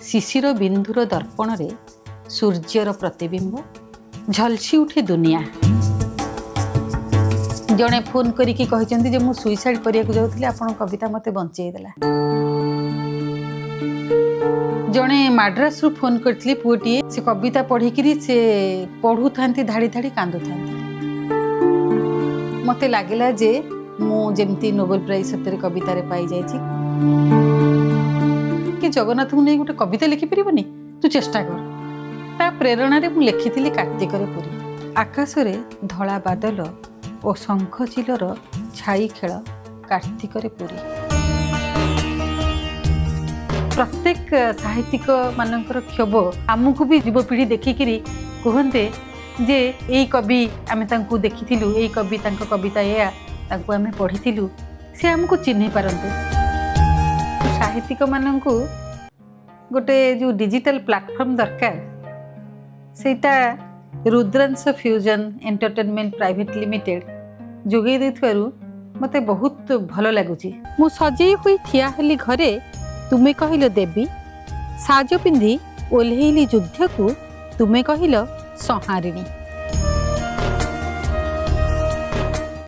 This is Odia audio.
ଶିଶିର ବିନ୍ଦୁର ଦର୍ପଣରେ ସୂର୍ଯ୍ୟର ପ୍ରତିବିମ୍ବ ଝଲସି ଉଠେ ଦୁନିଆ। ଜଣେ ଫୋନ୍ କରିକି କହିଛନ୍ତି ଯେ ମୁଁ ସୁଇସାଇଡ୍ କରିବାକୁ ଯାଉଥିଲି, ଆପଣଙ୍କ କବିତା ମୋତେ ବଞ୍ଚେଇ ଦେଲା। ଜଣେ ମାଡ୍ରାସରୁ ଫୋନ୍ କରିଥିଲେ, ପୁଅଟିଏ, ସେ କବିତା ପଢ଼ିକିରି ସେ ପଢ଼ୁଥାନ୍ତି, ଧାଡ଼ି ଧାଡ଼ି କାନ୍ଦୁଥାନ୍ତି। ମୋତେ ଲାଗିଲା ଯେ ମୁଁ ଯେମିତି ନୋବେଲ ପ୍ରାଇଜ୍ ସତରେ କବିତାରେ ପାଇଯାଇଛି। କି ଜଗନ୍ନାଥଙ୍କୁ ନେଇ ଗୋଟେ କବିତା ଲେଖିପାରିବନି, ତୁ ଚେଷ୍ଟା କର। ତା ପ୍ରେରଣାରେ ମୁଁ ଲେଖିଥିଲି କାର୍ତ୍ତିକରେ ପୁରୀ। ଆକାଶରେ ଧଳା ବାଦଲ ଓ ଶଙ୍ଖଚିଲର ଛାଇ ଖେଳ, କାର୍ତ୍ତିକରେ ପୁରୀ। ପ୍ରତ୍ୟେକ ସାହିତ୍ୟିକ ମାନଙ୍କର କ୍ଷୋଭ, ଆମକୁ ବି ଯୁବପିଢ଼ି ଦେଖିକିରି କୁହନ୍ତେ ଯେ ଏଇ କବି, ଆମେ ତାଙ୍କୁ ଦେଖିଥିଲୁ, ଏଇ କବି, ତାଙ୍କ କବିତା ଏଇଆ, ତାଙ୍କୁ ଆମେ ପଢ଼ିଥିଲୁ, ସେ ଆମକୁ ଚିହ୍ନି ପାରନ୍ତେ। ସାହିତ୍ୟିକମାନଙ୍କୁ ଗୋଟେ ଯେଉଁ ଡିଜିଟାଲ ପ୍ଲାଟଫର୍ମ ଦରକାର, ସେଇଟା Rudransh fusion entertainment private limited ଯୋଗାଇ ଦେଇଥିବାରୁ ମୋତେ ବହୁତ ଭଲ ଲାଗୁଛି। ମୁଁ ସଜେଇ ହୋଇ ଠିଆ ହେଲି ଘରେ, ତୁମେ କହିଲ ଦେବୀ। ସାଜ ପିନ୍ଧି ଓହ୍ଲେଇଲି ଯୁଦ୍ଧକୁ, ତୁମେ କହିଲ ସଂହାରିଣୀ।